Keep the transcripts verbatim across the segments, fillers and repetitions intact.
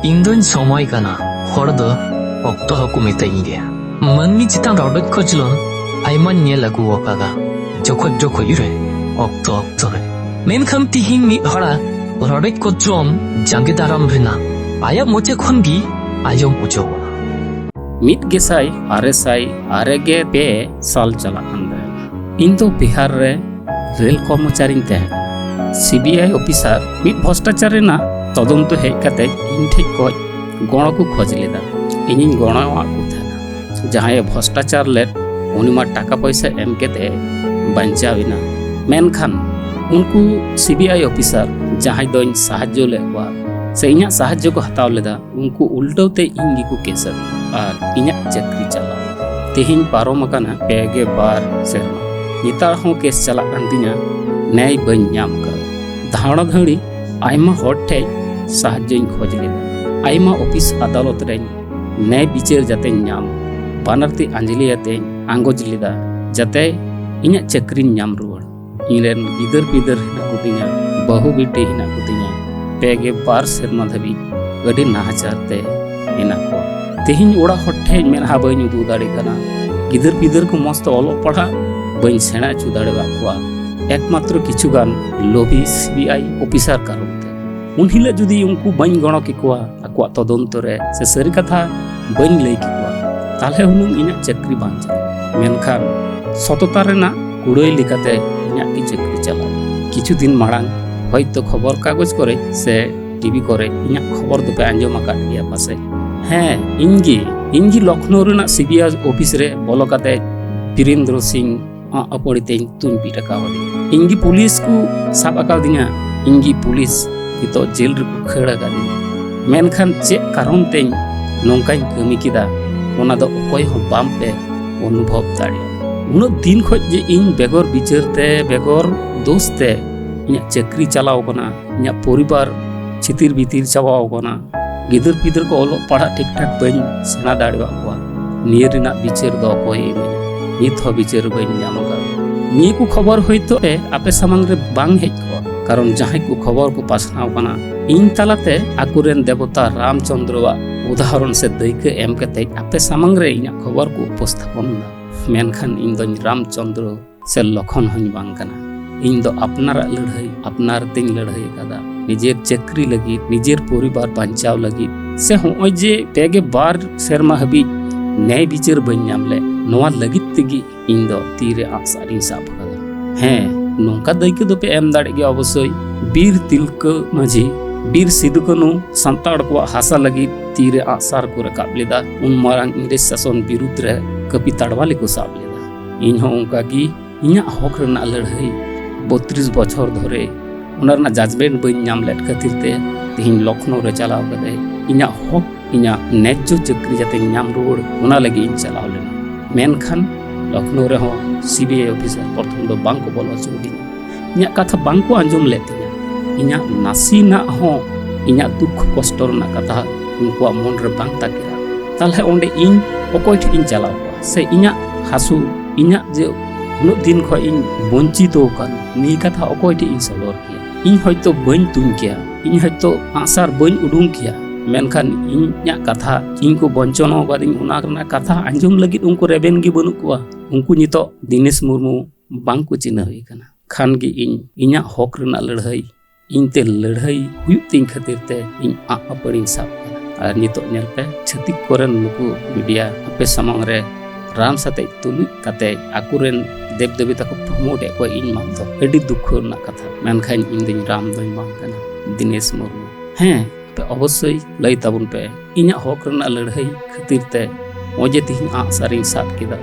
ᱤᱧ ᱫᱚᱧ ᱥᱚᱢᱚᱭ ᱠᱟᱱᱟ, ᱦᱚᱲ ᱫᱚ ᱚᱠᱛᱚ ᱦᱚᱸᱠᱚ ᱢᱮᱛᱟᱹᱧ ᱜᱮᱭᱟ᱾ ᱢᱟᱹᱱᱢᱤ ᱪᱮᱛᱟᱱ ᱨᱚᱰᱚᱡ ᱠᱚᱪᱞᱚᱱ ᱟᱭᱢᱟᱧ ᱧᱮᱞ ᱟᱹᱜᱩ ᱟᱠᱟᱫᱟ, ᱡᱚᱠᱷᱚᱡ ᱡᱚᱠᱷᱚᱡ ᱨᱮ, ᱚᱠᱛᱚ ᱚᱠᱛᱚ ᱨᱮ᱾ ᱢᱮᱱᱠᱷᱟᱱ ᱛᱤᱦᱤᱧ ᱢᱤᱫ ᱦᱚᱲᱟᱜ ᱨᱚᱰᱚᱡ ᱠᱚᱪᱞᱚᱱ ᱡᱟᱸᱜᱮ ᱫᱟᱨᱟᱢ ᱨᱮᱱᱟᱜ ᱟᱭᱟᱜ ᱢᱚᱪᱟ ᱠᱷᱚᱱ ᱜᱮ ᱟᱸᱡᱚᱢ ᱦᱚᱪᱚ ᱵᱚᱱᱟ᱾ ᱢᱤᱫ ᱜᱮᱥᱟᱭ ᱟᱨᱮ ᱥᱟᱭ ᱟᱨᱮ ᱜᱮ ᱯᱮ ᱥᱟᱞ ᱪᱟᱞᱟᱜ ᱠᱟᱱ ᱛᱟᱦᱮᱸᱱᱟ᱾ ᱤᱧ ᱫᱚ ᱵᱤᱦᱟᱨ ᱨᱮ ᱨᱮᱞ ᱠᱚᱨᱢᱚᱪᱟᱨᱤᱧ ᱛᱟᱦᱮᱸ ᱠᱟᱱᱟ᱾ ᱥᱤ ᱵᱤ ᱟᱭ ᱚᱯᱷᱤᱥᱟᱨ ᱢᱤᱫ ᱵᱷᱨᱚᱥᱴᱟᱪᱟᱨ ᱨᱮᱱᱟᱜ ᱛᱚᱫᱚᱱᱛᱚ ᱦᱮᱡ ᱠᱟᱛᱮ ᱤᱧ ᱴᱷᱮᱡ ᱠᱷᱚᱡ ᱜᱚᱲᱚ ᱠᱚ ᱠᱷᱚᱡ ᱞᱮᱫᱟ᱾ ᱤᱧᱤᱧ ᱜᱚᱲᱚᱣᱟᱫ ᱠᱚ ᱛᱟᱦᱮᱱᱟ᱾ ᱡᱟᱦᱟᱸᱭᱮ ᱵᱷᱨᱚᱥᱴᱟᱪᱟᱨ ᱞᱮᱫ, ᱩᱱᱤ ᱢᱟ ᱴᱟᱠᱟ ᱯᱚᱭᱥᱟ ᱮᱢ ᱠᱟᱛᱮ ᱵᱟᱧᱪᱟᱣ ᱮᱱᱟ᱾ ᱢᱮᱱᱠᱷᱟᱱ ᱩᱱᱠᱩ ᱥᱤ ᱵᱤ ᱟᱭ ᱚᱯᱷᱤᱥᱟᱨ ᱡᱟᱦᱟᱸᱭ ᱫᱚᱧ ᱥᱟᱦᱟᱡᱽᱡᱚ ᱞᱮᱫ ᱠᱚᱣᱟ ᱥᱮ ᱤᱧᱟᱹᱜ ᱥᱟᱦᱟᱡᱽᱡᱚ ᱠᱚ ᱦᱟᱛᱟᱣ ᱞᱮᱫᱟ, ᱩᱱᱠᱩ ᱩᱞᱴᱟᱹᱣ ᱛᱮ ᱤᱧ ᱜᱮᱠᱚ ᱠᱮᱥ ᱟᱹᱫᱤᱧᱟ ᱟᱨ ᱤᱧᱟᱹᱜ ᱪᱟᱹᱠᱨᱤ ᱪᱟᱞᱟᱣ᱾ ᱛᱮᱦᱮᱧ ᱯᱟᱨᱚᱢ ᱟᱠᱟᱱᱟ ᱯᱮ ᱜᱮ ᱵᱟᱨ ᱥᱮᱨᱢᱟ᱾ ᱱᱮᱛᱟᱨ ᱦᱚᱸ ᱠᱮᱥ ᱪᱟᱞᱟᱜ ᱠᱟᱱ ᱛᱤᱧᱟ, ᱱᱮᱭ ᱵᱟᱹᱧ ᱧᱟᱢ ᱟᱠᱟᱫᱟ᱾ ᱫᱷᱟᱣᱲᱟ ᱫᱷᱟᱹᱣᱲᱤ ᱟᱭᱢᱟ ᱦᱚᱲ ᱴᱷᱮᱡ ᱥᱟᱦᱟᱡᱽᱡᱚᱧ ᱠᱷᱚᱡ ᱞᱮᱫᱟ᱾ ᱟᱭᱢᱟ ᱚᱯᱷᱤᱥ ᱟᱫᱟᱞᱚᱛ ᱨᱮᱧ ᱱᱮᱭ ᱵᱤᱪᱟᱹᱨ ᱡᱟᱛᱮᱧ ᱧᱟᱢ, ᱵᱟᱱᱟᱨ ᱛᱤ ᱟᱸᱡᱽᱞᱤ ᱟᱛᱮᱧ ᱟᱸᱜᱚᱪ ᱞᱮᱫᱟ, ᱡᱟᱛᱮ ᱤᱧᱟᱹᱜ ᱪᱟᱹᱠᱨᱤᱧ ᱧᱟᱢ ᱨᱩᱣᱟᱹᱲ᱾ ᱤᱧ ᱨᱮᱱ ᱜᱤᱫᱟᱹᱨ ᱯᱤᱫᱟᱹᱨ ᱦᱮᱱᱟᱜ ᱠᱚᱛᱤᱧᱟ, ᱵᱟᱹᱦᱩ ᱵᱤᱴᱤ ᱦᱮᱱᱟᱜ ᱠᱚᱛᱤᱧᱟ, ᱯᱮ ᱜᱮ ᱵᱟᱨ ᱥᱮᱨᱢᱟ ᱫᱷᱟᱹᱵᱤᱡ ᱟᱹᱰᱤ ᱱᱟᱦᱟᱪᱟᱨ ᱛᱮ ᱦᱮᱱᱟᱜ ᱠᱚᱣᱟ᱾ ᱛᱮᱦᱮᱧ ᱚᱲᱟᱜ ᱦᱚᱲ ᱴᱷᱮᱡ ᱢᱮᱫᱦᱟ ᱵᱟᱹᱧ ᱩᱫᱩᱜ ᱫᱟᱲᱮᱭᱟᱜ ᱠᱟᱱᱟ, ᱜᱤᱫᱟᱹᱨ ᱯᱤᱫᱟᱹᱨ ᱠᱚ ᱢᱚᱸᱡᱽ ᱛᱮ ᱚᱞᱚᱜ ᱯᱟᱲᱦᱟᱜ ᱵᱟᱹᱧ ᱥᱮᱬᱟ ᱦᱚᱪᱚ ᱫᱟᱲᱮᱭᱟᱫ ᱠᱚᱣᱟ, ᱮᱠᱢᱟᱛᱨᱚ ᱠᱤᱪᱷᱩ ᱜᱟᱱ ᱞᱳᱵᱷᱤ ᱥᱤ ᱵᱤ ᱟᱭ ᱚᱯᱷᱤᱥᱟᱨ ᱠᱟᱨᱚᱱ ᱛᱮ᱾ ᱩᱱ ᱦᱤᱞᱳᱜ ᱡᱩᱫᱤ ᱩᱱᱠᱩ ᱵᱟᱹᱧ ᱜᱚᱲᱚ ᱠᱮᱠᱚᱣᱟ, ᱟᱠᱚᱣᱟᱜ ᱛᱚᱫᱚᱱᱛᱚ ᱨᱮ ᱥᱮ ᱥᱟᱹᱨᱤ ᱠᱟᱛᱷᱟ ᱵᱟᱹᱧ ᱞᱟᱹᱭ ᱠᱮᱠᱚᱣᱟ, ᱛᱟᱦᱞᱮ ᱦᱩᱱᱟᱹᱝ ᱤᱧᱟᱹᱜ ᱪᱟᱹᱠᱨᱤ ᱵᱟᱧᱪᱟᱣ᱾ ᱢᱮᱱᱠᱷᱟᱱ ᱥᱚᱛᱚᱛᱟ ᱨᱮᱱᱟᱜ ᱠᱩᱲᱟᱹᱭ ᱞᱮᱠᱟᱛᱮ ᱤᱧᱟᱹᱜ ᱜᱮ ᱪᱟᱹᱠᱨᱤ ᱪᱟᱞᱟᱣ᱾ ᱠᱤᱪᱷᱩ ᱫᱤᱱ ᱢᱟᱲᱟᱝ ᱦᱚᱭᱛᱚ ᱠᱷᱚᱵᱚᱨ ᱠᱟᱜᱚᱡᱽ ᱠᱚᱨᱮ ᱥᱮ ᱴᱤ ᱵᱷᱤ ᱠᱚᱨᱮ ᱤᱧᱟᱹᱜ ᱠᱷᱚᱵᱚᱨ ᱫᱚᱯᱮ ᱟᱸᱡᱚᱢ ᱟᱠᱟᱫ ᱜᱮᱭᱟ ᱯᱟᱥᱮᱡ᱾ ᱦᱮᱸ, ᱤᱧ ᱜᱮ, ᱤᱧ ᱜᱮ ᱞᱚᱠᱷᱱᱳ ᱨᱮᱱᱟᱜ ᱥᱤ ᱵᱤ ᱟᱭ ᱚᱯᱷᱤᱥ ᱨᱮ ᱵᱚᱞᱚ ᱠᱟᱛᱮ ᱵᱤᱨᱮᱱᱫᱨᱚ ᱥᱤᱝ ᱟᱜ ᱟᱹᱯᱟᱹᱲᱤ ᱛᱮᱧ ᱛᱩᱧ ᱯᱤᱴ ᱟᱠᱟᱣ ᱟᱹᱫᱤᱧᱟ᱾ ᱤᱧ ᱜᱮ ᱯᱩᱞᱤᱥ ᱠᱚ ᱥᱟᱵ ᱟᱠᱟᱫᱤᱧᱟ, ᱤᱧ ᱜᱮ ᱯᱩᱞᱤᱥ ᱱᱤᱛᱚᱜ ᱡᱮᱞ ᱨᱮᱠᱚ ᱠᱷᱟᱹᱲ ᱟᱠᱟᱫᱤᱧᱟ᱾ ᱢᱮᱱᱠᱷᱟᱱ ᱪᱮᱫ ᱠᱟᱨᱚᱱ ᱛᱮᱧ ᱱᱚᱝᱠᱟᱧ ᱠᱟᱹᱢᱤ ᱠᱮᱫᱟ, ᱚᱱᱟ ᱫᱚ ᱚᱠᱚᱭ ᱦᱚᱸ ᱵᱟᱝ ᱯᱮ ᱚᱱᱩᱵᱷᱚᱵ ᱫᱟᱲᱮᱭᱟᱜᱼᱟ᱾ ᱩᱱᱟᱹᱜ ᱫᱤᱱ ᱠᱷᱚᱡ ᱡᱮ ᱤᱧ ᱵᱮᱜᱚᱨ ᱵᱤᱪᱟᱹᱨ ᱛᱮ, ᱵᱮᱜᱚᱨ ᱫᱳᱥ ᱛᱮ ᱤᱧᱟᱹᱜ ᱪᱟᱹᱠᱨᱤ ᱪᱟᱞᱟᱣ ᱠᱟᱱᱟ, ᱤᱧᱟᱹᱜ ᱯᱚᱨᱤᱵᱟᱨ ᱪᱷᱤᱛᱤᱨ ᱵᱤᱛᱤᱨ ᱪᱟᱵᱟᱣ ᱠᱟᱱᱟ, ᱜᱤᱫᱟᱹᱨ ᱯᱤᱫᱟᱹᱨ ᱠᱚ ᱚᱞᱚᱜ ᱯᱟᱲᱦᱟᱜ ᱴᱷᱤᱠ ᱴᱷᱟᱠ ᱵᱟᱹᱧ ᱥᱮᱬᱟ ᱫᱟᱲᱮᱭᱟᱜ ᱠᱚᱣᱟ, ᱱᱤᱭᱟᱹ ᱨᱮᱱᱟᱜ ᱵᱤᱪᱟᱹᱨ ᱫᱚ ᱚᱠᱚᱭᱮ ᱮᱢᱟᱹᱧᱟ? ᱱᱤᱛ ᱦᱚᱸ ᱵᱤᱪᱟᱹᱨ ᱵᱟᱹᱧ ᱧᱟᱢ ᱟᱠᱟᱫᱟ᱾ ᱱᱤᱭᱟᱹ ᱠᱚ ᱠᱷᱚᱵᱚᱨ ᱦᱚᱭᱛᱳ ᱟᱯᱮ ᱥᱟᱢᱟᱝ ᱨᱮ ᱵᱟᱝ ᱦᱮᱡ ᱠᱚᱜᱼᱟ, ᱠᱟᱨᱚᱱ ᱡᱟᱦᱟᱸᱭ ᱠᱚ ᱠᱷᱚᱵᱚᱨ ᱠᱚ ᱯᱟᱥᱱᱟᱣ ᱠᱟᱱᱟ, ᱤᱧ ᱛᱟᱞᱟᱛᱮ ᱟᱠᱚᱨᱮᱱ ᱫᱮᱵᱚᱛᱟ ᱨᱟᱢᱪᱚᱸᱫᱽᱨᱚᱣᱟᱜ ᱩᱫᱟᱦᱚᱨᱚᱱ ᱥᱮ ᱫᱟᱹᱭᱠᱟᱹ ᱮᱢ ᱠᱟᱛᱮ ᱟᱯᱮ ᱥᱟᱢᱟᱝ ᱨᱮ ᱤᱧᱟᱹᱜ ᱠᱷᱚᱵᱚᱨ ᱠᱚ ᱩᱯᱚᱥᱛᱷᱟᱯᱚᱱ ᱮᱫᱟ᱾ ᱢᱮᱱᱠᱷᱟᱱ ᱤᱧ ᱫᱚᱧ ᱨᱟᱢᱪᱚᱸᱫᱽᱨᱚ ᱥᱮ ᱞᱚᱠᱷᱚᱱ ᱦᱚᱧ ᱵᱟᱝ ᱠᱟᱱᱟ᱾ ᱤᱧ ᱫᱚ ᱟᱯᱱᱟᱨᱟᱜ ᱞᱟᱹᱲᱦᱟᱹᱭ ᱟᱯᱱᱟᱨ ᱛᱮᱧ ᱞᱟᱹᱲᱦᱟᱹᱭ ᱟᱠᱟᱫᱟ᱾ ᱱᱤᱡᱮᱨ ᱪᱟᱹᱠᱨᱤ ᱞᱟᱹᱜᱤᱫ, ᱱᱤᱡᱮᱨ ᱯᱚᱨᱤᱵᱟᱨ ᱵᱟᱧᱪᱟᱣ ᱞᱟᱹᱜᱤᱫ, ᱥᱮ ᱦᱚᱸᱜᱼᱚᱭ ᱡᱮ ᱯᱮ ᱜᱮ ᱵᱟᱨ ᱥᱮᱨᱢᱟ ᱦᱟᱹᱵᱤᱡ ᱱᱮᱭ ᱵᱤᱪᱟᱹᱨ ᱵᱟᱹᱧ ᱧᱟᱢ ᱞᱮᱫ, ᱱᱚᱣᱟ ᱞᱟᱹᱜᱤᱫ ᱛᱮᱜᱮ ᱤᱧ ᱫᱚ ᱛᱤᱨᱮ ᱟᱸᱜᱼᱥᱟᱨ ᱤᱧ ᱥᱟᱵ ᱟᱠᱟᱫᱟ᱾ ᱦᱮᱸ, ᱱᱚᱝᱠᱟ ᱫᱟᱹᱭᱠᱟᱹ ᱫᱚᱯᱮ ᱮᱢ ᱫᱟᱲᱮᱜ ᱜᱮᱭᱟ ᱚᱵᱚᱥᱥᱳᱭ᱾ ᱵᱤᱨ ᱛᱤᱞᱠᱟᱹ ᱢᱟᱹᱡᱷᱤ, ᱵᱤᱨ ᱥᱤᱫᱩ ᱠᱟᱹᱱᱩ ᱥᱟᱱᱛᱟᱲ ᱠᱚᱣᱟᱜ ᱦᱟᱥᱟ ᱞᱟᱹᱜᱤᱫ ᱛᱤᱨᱮ ᱟᱸᱜᱼᱥᱟᱨ ᱠᱚ ᱨᱟᱠᱟᱵ ᱞᱮᱫᱟ, ᱩᱱ ᱢᱟᱨᱟᱝ ᱤᱝᱨᱮᱡᱽ ᱥᱟᱥᱚᱱ ᱵᱤᱨᱩᱫᱽ ᱨᱮ ᱠᱟᱹᱯᱤ ᱛᱟᱲᱣᱟᱞᱤ ᱠᱚ ᱥᱟᱵ ᱞᱮᱫᱟ᱾ ᱤᱧ ᱦᱚᱸ ᱚᱱᱠᱟ ᱜᱮ ᱤᱧᱟᱹᱜ ᱦᱚᱠ ᱨᱮᱱᱟᱜ ᱞᱟᱹᱲᱦᱟᱹᱭ ᱵᱚᱛᱨᱤᱥ ᱵᱚᱪᱷᱚᱨ ᱫᱷᱚᱨᱮ ᱚᱱᱟ ᱨᱮᱱᱟᱜ judgment ᱵᱟᱹᱧ ᱧᱟᱢ ᱞᱮᱫ ᱠᱷᱟᱹᱛᱤᱨ ᱛᱮ ᱛᱮᱦᱮᱧ ᱞᱚᱠᱷᱱᱳ ᱨᱮ ᱪᱟᱞᱟᱣ ᱠᱟᱛᱮ ᱤᱧᱟᱹᱜ ᱦᱚᱠ, ᱤᱧᱟᱹᱜ ᱱᱮᱡᱽᱡᱚ ᱪᱟᱹᱠᱨᱤ ᱡᱟᱛᱮᱧ ᱧᱟᱢ ᱨᱩᱣᱟᱹᱲ, ᱚᱱᱟ ᱞᱟᱹᱜᱤᱫ ᱤᱧ ᱪᱟᱞᱟᱣ ᱞᱮᱱᱟ᱾ ᱢᱮᱱᱠᱷᱟᱱ ᱞᱚᱠᱷᱱᱳ ᱨᱮᱦᱚᱸ ᱥᱤ ᱵᱤ ᱟᱭ ᱚᱯᱷᱤᱥᱟᱨ ᱯᱨᱚᱛᱷᱚᱢ ᱫᱚ ᱵᱟᱝ ᱠᱚ ᱵᱚᱞᱚ ᱦᱚᱪᱚ ᱟᱹᱫᱤᱧᱟ᱾ ᱤᱧᱟᱹᱜ ᱠᱟᱛᱷᱟ ᱵᱟᱝ ᱠᱚ ᱟᱸᱡᱚᱢ ᱞᱮᱫ ᱛᱤᱧᱟ᱾ ᱤᱧᱟᱹᱜ ᱱᱟᱥᱮᱱᱟᱜ ᱦᱚᱸ ᱤᱧᱟᱹᱜ ᱫᱩᱠ ᱠᱚᱥᱴᱚ ᱨᱮᱱᱟᱜ ᱠᱟᱛᱷᱟ ᱩᱱᱠᱩᱣᱟᱜ ᱢᱚᱱ ᱨᱮ ᱵᱟᱝ ᱛᱟᱠᱮᱨᱟ᱾ ᱛᱟᱦᱞᱮ ᱚᱸᱰᱮ ᱤᱧ ᱚᱠᱚᱭ ᱴᱷᱮᱱ ᱤᱧ ᱪᱟᱞᱟᱣ ᱠᱚᱣᱟ? ᱥᱮ ᱤᱧᱟᱹᱜ ᱦᱟᱹᱥᱩ, ᱤᱧᱟᱹᱜ ᱡᱮ ᱩᱱᱟᱹᱜ ᱫᱤᱱ ᱠᱷᱚᱱ ᱤᱧ ᱵᱚᱧᱪᱤᱛᱚ ᱟᱠᱟᱱ, ᱱᱤᱭᱟᱹ ᱠᱟᱛᱷᱟ ᱚᱠᱚᱭ ᱴᱷᱮᱱ ᱤᱧ ᱥᱚᱫᱚᱨ ᱠᱮᱭᱟ? ᱤᱧ ᱦᱚᱭᱛᱚ ᱵᱟᱹᱧ ᱛᱩᱧ ᱠᱮᱭᱟ, ᱤᱧ ᱦᱚᱭᱛᱚ ᱟᱸᱜᱼᱥᱟᱨ ᱵᱟᱹᱧ ᱩᱰᱩᱝ ᱠᱮᱭᱟ, ᱢᱮᱱᱠᱷᱟᱱ ᱤᱧᱟᱹᱜ ᱠᱟᱛᱷᱟ, ᱤᱧ ᱠᱚ ᱵᱚᱧᱪᱚᱱ ᱟᱠᱟᱫᱤᱧ, ᱚᱱᱟ ᱨᱮᱱᱟᱜ ᱠᱟᱛᱷᱟ ᱟᱸᱡᱚᱢ ᱞᱟᱹᱜᱤᱫ ᱩᱱᱠᱩ ᱨᱮᱵᱮᱱ ᱜᱮ ᱵᱟᱹᱱᱩᱜ ᱠᱚᱣᱟ᱾ ᱩᱱᱠᱩ ᱱᱤᱛᱚᱜ ᱫᱤᱱᱮᱥ ᱢᱩᱨᱢᱩ ᱵᱟᱝ ᱠᱚ ᱪᱤᱱᱦᱟᱹᱣ ᱠᱟᱱᱟ᱾ ᱠᱷᱟᱱ ᱜᱮ ᱤᱧ ᱤᱧᱟᱹᱜ ᱦᱚᱠ ᱨᱮᱱᱟᱜ ᱞᱟᱹᱲᱦᱟᱹᱭ ᱤᱧ ᱛᱮ ᱞᱟᱹᱲᱦᱟᱹᱭ ᱦᱩᱭᱩᱜ ᱛᱤᱧ ᱠᱷᱟᱹᱛᱤᱨ ᱛᱮ ᱤᱧ ᱟᱸᱜ ᱟᱹᱯᱟᱹᱲᱤᱧ ᱥᱟᱵ ᱠᱟᱫᱟ᱾ ᱟᱨ ᱱᱤᱛᱚᱜ ᱧᱮᱞ ᱯᱮ, ᱪᱷᱟᱹᱛᱤᱠ ᱠᱚᱨᱮᱱ ᱱᱩᱠᱩ ᱢᱤᱰᱤᱭᱟ ᱟᱯᱮ ᱥᱟᱢᱟᱝ ᱨᱮ ᱨᱟᱢ ᱥᱟᱛᱮᱡ ᱛᱩᱞᱩᱡ ᱠᱟᱛᱮ ᱟᱠᱚᱨᱮᱱ ᱫᱮᱵ ᱫᱮᱵᱤᱛᱟ ᱠᱚ promote ᱮᱫ ᱠᱚᱣᱟ᱾ ᱤᱧ ᱢᱟ ᱫᱚ ᱟᱹᱰᱤ ᱫᱩᱠᱷᱚ ᱨᱮᱱᱟᱜ ᱠᱟᱛᱷᱟ, ᱢᱮᱱᱠᱷᱟᱱ ᱤᱧ ᱫᱚᱧ ᱨᱟᱢ ᱫᱚᱧ ᱵᱟᱝ ᱠᱟᱱᱟ, ᱫᱤᱱᱮᱥ ᱢᱩᱨᱢᱩ᱾ ᱦᱮᱸ, ᱟᱯᱮ ᱚᱵᱚᱥᱥᱳᱭ ᱞᱟᱹᱭ ᱛᱟᱵᱚᱱ ᱯᱮ, ᱤᱧᱟᱹᱜ ᱦᱚᱠ ᱨᱮᱱᱟᱜ ᱞᱟᱹᱲᱦᱟᱹᱭ ᱠᱷᱟᱹᱛᱤᱨ ᱛᱮ ᱱᱚᱜᱼᱚᱭ ᱡᱮ ᱛᱤᱦᱤᱧ ᱟᱸᱜ ᱥᱟᱨᱤᱧ ᱥᱟᱵ ᱠᱮᱫᱟ᱾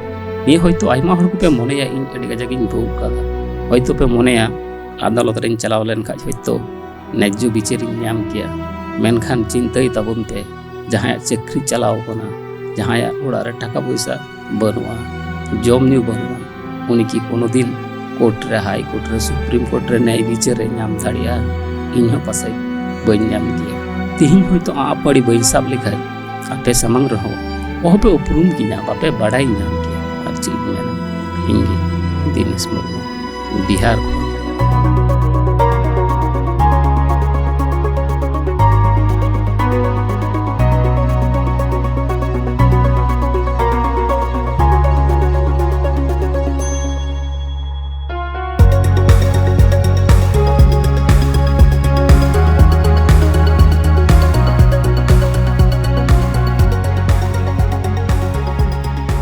ᱱᱤᱭᱟᱹ ᱦᱚᱭᱛᱳ ᱟᱭᱢᱟ ᱦᱚᱲ ᱠᱚᱯᱮ ᱢᱚᱱᱮᱭᱟ ᱤᱧ ᱟᱹᱰᱤ ᱠᱟᱡᱟᱠ ᱤᱧ ᱵᱷᱩᱞ ᱠᱟᱫᱟ, ᱦᱚᱭᱛᱳ ᱯᱮ ᱢᱚᱱᱮᱭᱟ ᱟᱫᱟᱞᱚᱛ ᱨᱤᱧ ᱪᱟᱞᱟᱣ ᱞᱮᱱᱠᱷᱟᱡ ᱦᱚᱭᱛᱳ ᱱᱮᱡᱽᱡᱚ ᱵᱤᱪᱟᱹᱨᱤᱧ ᱧᱟᱢ ᱠᱮᱭᱟ᱾ ᱢᱮᱱᱠᱷᱟᱱ ᱪᱤᱱᱛᱟᱹᱭ ᱛᱟᱵᱚᱱ ᱯᱮ, ᱡᱟᱦᱟᱸᱭᱟᱜ ᱪᱟᱹᱠᱨᱤ ᱪᱟᱞᱟᱣ ᱠᱟᱱᱟ, ᱡᱟᱦᱟᱸᱭᱟᱜ ᱚᱲᱟᱜ ᱨᱮ ᱴᱟᱠᱟ ᱯᱚᱭᱥᱟ ᱵᱟᱹᱱᱩᱜᱼᱟ, ᱡᱚᱢ ᱧᱩ ᱵᱟᱹᱱᱩᱜᱼᱟ, ᱩᱱᱤ ᱠᱤ ᱠᱳᱱᱳ ᱫᱤᱱ ᱠᱳᱨᱴ ᱨᱮ, ᱦᱟᱭ ᱠᱳᱨᱴ ᱨᱮ, ᱥᱩᱯᱨᱤᱢ ᱠᱳᱨᱴ ᱨᱮ ᱱᱮᱭ ᱵᱤᱪᱟᱹᱨ ᱮ ᱧᱟᱢ ᱫᱟᱲᱮᱭᱟᱜᱼᱟ? ᱤᱧ ᱦᱚᱸ ᱯᱟᱥᱮᱡ ᱵᱟᱹᱧ ᱧᱟᱢ ᱠᱮᱭᱟ᱾ ᱛᱤᱦᱤᱧ ᱦᱚᱭᱛᱳ ᱟᱸᱜ ᱟᱹᱯᱟᱹᱲᱤ ᱵᱟᱹᱧ ᱥᱟᱵ ᱞᱮᱠᱷᱟᱡ ᱟᱯᱮ ᱥᱟᱢᱟᱝ ᱨᱮᱦᱚᱸ ᱚᱦᱚᱯᱮ ᱩᱯᱨᱩᱢ ᱠᱤᱧᱟ, ᱵᱟᱯᱮ ᱵᱟᱲᱟᱭ ᱧᱟᱢ ᱠᱮᱭᱟ᱾ ᱟᱨ ᱪᱮᱫ ᱤᱧ ᱢᱮᱱᱟ, ᱤᱧ ᱜᱮ ᱫᱤᱱᱮᱥ ᱢᱩᱨᱢᱩ, ᱵᱤᱦᱟᱨ ᱠᱷᱚᱱ᱾